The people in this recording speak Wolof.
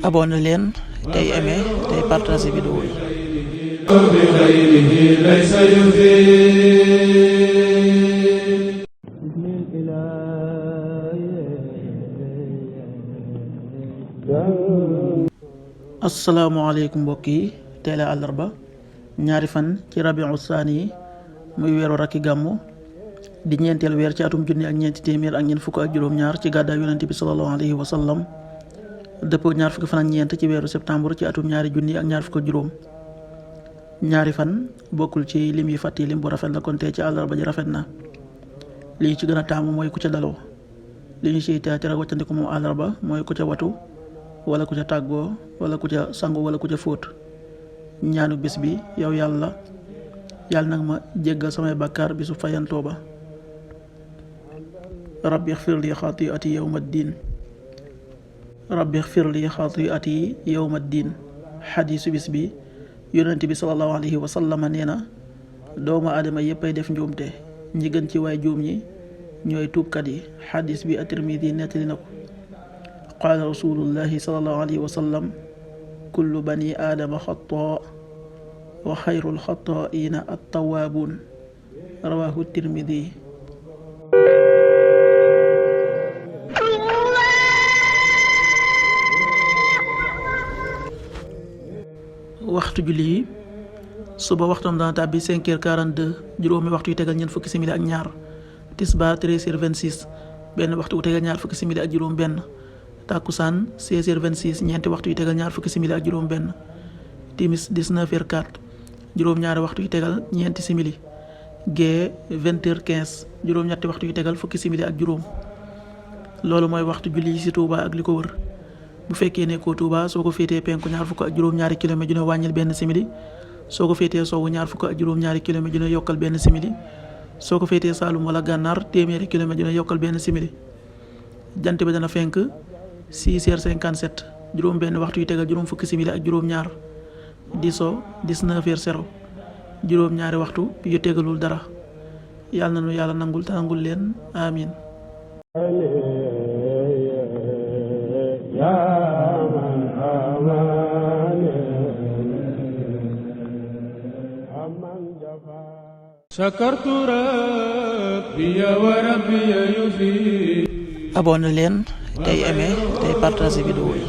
abonné leen tey aimé tey partagé vidéo yi. asalaamaaleykum mbokk yi tey la àllarba ñaari fan ci rabiu saani yi muy weeru rakki gàmmu di ñeenteel weer ci atum junni ak ñeenti téeméer ak ñeent fukk ak juróom-ñaar ci gàddaay yonent bi sallallahu alayhi wa sallam dëppoo ñaar fukki fan ak ñeent ci weeru septembre ci atum ñaari junni ak ñaar fukk ak juróom. ñaari fan bokkul ci lim yi fàtti lim bu rafet la kon tey ci àllarba ji rafet na. li ñu ci gën a taamu mooy ku ca daloo li ñu siy tere wàccandiku moom àllarba mooy ku ca watu wala ku ca tàggoo wala ku ca sangu wala ku ca fóot. ñaanu bés bi yow yàlla nag ma jéggal samay bàkkaar bisu fayantoo ba. rabbi xfir li xaati'ati yawma ddin rabbi xfir li xaati'ati yawma ddin. xadiisu bis bi yonent bi sallallahu alayhi wa sallam nee na doomu aadama yépp ay def njuumte ñi gën ci waay juum ñi ñooy tuubkat yi. xadiis bi at-Tirmidi nettali na ko. qaala rasulullahi sallallahu alayhi wa sallam kullu bani aadama xataa wa xayrul xataa'iina at-tawwaabuun. rawaahu Tirmidi. waxtu julli yi suba waxtam dana tàbbi 5h42 juróomi waxtu yu tegal ñeent fukki simili ak ñaar. tisbaar 13h26 benn waxtu yu tegal ñaar fukki simili ak juróom benn. takkusaan 16h26 ñeenti waxtu yu tegal ñaar fukki simili ak juróom benn. timis 19h04 juróom-ñaari waxtu yu tegal ñeenti simili. gee 20h15 juróom-ñetti waxtu yu tegal fukki simili ak juróom. loolu mooy waxtu julli yi ci Touba ak li ko wër. bu fekkee nekkoo Touba soo ko féetee penku ñaar fukk ak juróom-ñaari kilomètre dina wàññil benn simili. soo ko féetee sowwu ñaar fukk ak juróom-ñaari kilomètre dina yokkal benn simili. soo ko féetee Saalum wala Gànnaar téeméeri kilomètre dina yokkal benn simili. jant bi dana fenk 6h57 juróom benn waxtu yu tegal juróom fukki simili ak juróom-ñaar. di so 19h0 juróom-ñaari waxtu yu tegalul dara. yàlla na nu yàlla nangul te nangul leen amin. abonné leen tey aimé tey partagé vidéo yi.